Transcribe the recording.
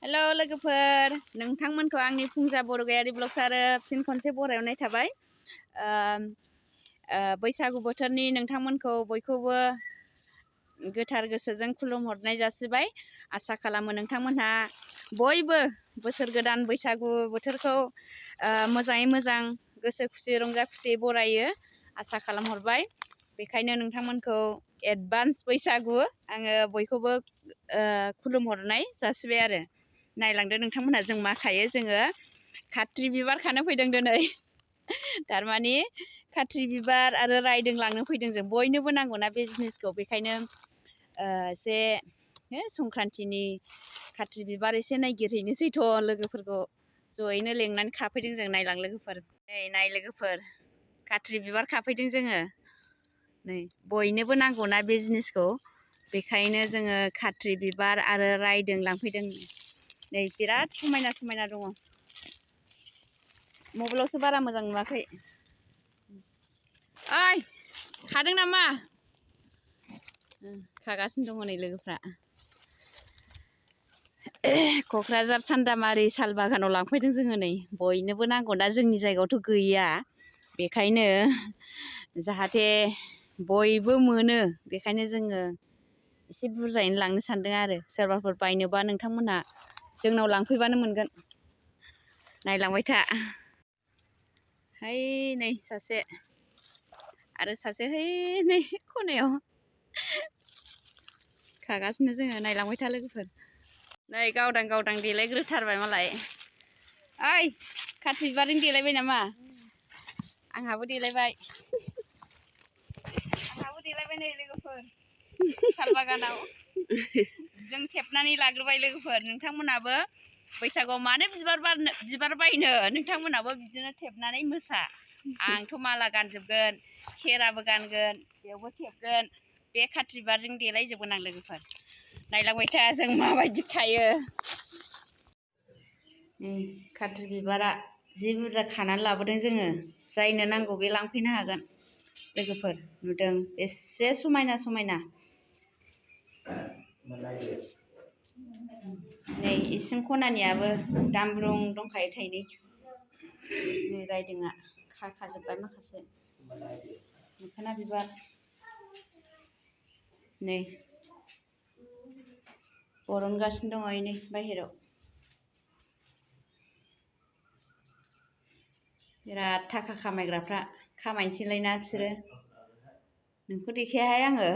Hello लोगोफोर नोंथांमोनखौ आंनि फुंजा बर'गायारि blogs आरो फिन खनसे बरायनाय थाबाय। बैसागु बोथोरनि नोंथांमोनखौ बयखौबो गोथार गोसोजों खुलुमहरनाय जासिबाय। आसा खालामो नोंथांमोनहा बयबो बोसोर गोदान बैसागु बोथोरखौ मोजाङै मोजां गोसो खुसि रंजा खुसि बरायो आसा खालामहरबाय। बेखायनो नोंथांमोनखौ एडभान्स बैसागु आङो बयखौबो खुलुमहरनाय जासिबाय आरो। नायलांदो नोंथांमोनहा जों मा खायो। जोङो खाथ्रि बिबार खानो फैदों दिनै। थारमाने खाथ्रि बिबार आरो रायदों लांनो फैदों। जों बयनोबो नांगौना बे जिनिसखौ। बेखायनो एसे संक्रान्तिनि खाथ्रि बिबार एसे नायगिरहैनोसैथ' लोगोफोरखौ जयैनो लेंनानै खाफैदों जों। नायलां लोगोफोर, नाय लोगोफोर खाथ्रि बिबार खाफैदों जोङो। नै बयनोबो नांगौना बे जिनिसखौ। बेखायनो जोङो खाथ्रि बिबार आरो रायदों लांफैदों। नै बिराद समायना समायना दङ। मबाइलावसो बारा मोजां नुवाखै। ओइ खादों नामा? खागासिनो दङ नै लोगोफ्रा। क'क्राझार सान्दामारि साल बागानाव लांफैदों जोङो। नै बयनोबो नांगौना, जोंनि जायगायावथ' गैया। बेखायनो जाहाथे बयबो मोनो, बेखायनो जोङो एसे बुरजायैनो लांनो सानदों आरो। सोरबाफोर बायनोबा नोंथांमोनहा जोंनाव लांफैबानो मोनगोन। नायलांबाय था। है नै सासे आरो सासे है नै खनायाव खागासिनो जोङो। नायलांबाय था लोगोफोर। नै गावदां गावदां देलायग्रोथारबाय मालाय। ओइ खाथ्रि बिबारजों देलायबाय नामा? आंहाबो देलायबाय। आंहाबो देलायबाय नै लोगोफोर साल बागानाव। जों खेबनानै लाग्रोबाय लोगोफोर। नोंथांमोनाबो बैसागुआव मानो बिबार बायनो, नोंथांमोनाबो बिदिनो थेबनानै मोसा। आंथ' माला गानजोबगोन, खेराबो गानगोन, बेयावबो थेबगोन। बे खाथ्रि बिबारजों देलायजोबगोन आं लोगोफोर। नायलांबाय था जों माबायदि खायो। खाथ्रि बिबारा जि बुरजा खानानै लाबोदों जोङो। जायनो नांगौ बे लांफैनो हागोन। लोगोफोर नुदों एसे समायना समायना। नै इसिं खनानियाबो दामब्रुं दंखायो थाइनै। नै रायदोंआ खाखाजोब्बाय माखासे। मोखोना बिबार नै बरनगासिनो दङ नै बाहेराव। बिराद थाखा खामायग्राफ्रा खामायनोसैलाय ना बिसोरो। नोंखौ देखायाहाय आङो।